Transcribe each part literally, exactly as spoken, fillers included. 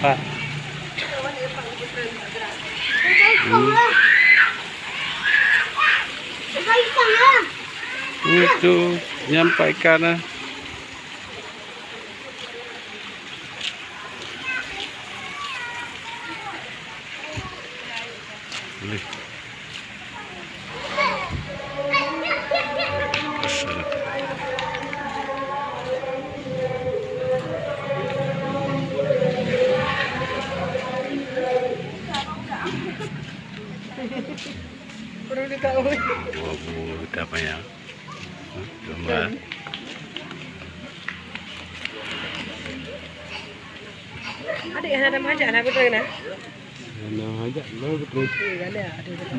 Hmm. Itu nyampai ikan, ah. Boleh. Perlu dikawin. Wabu kita banyak. Gambar. Adik hana ada majak lah, betul kan? Hana majak, betul. Eh, ada, ada, betul.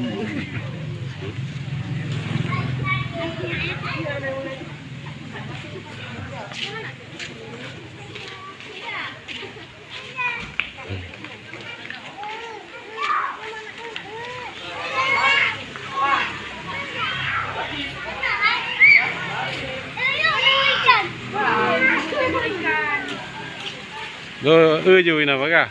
Lo, eu ju ina bagah.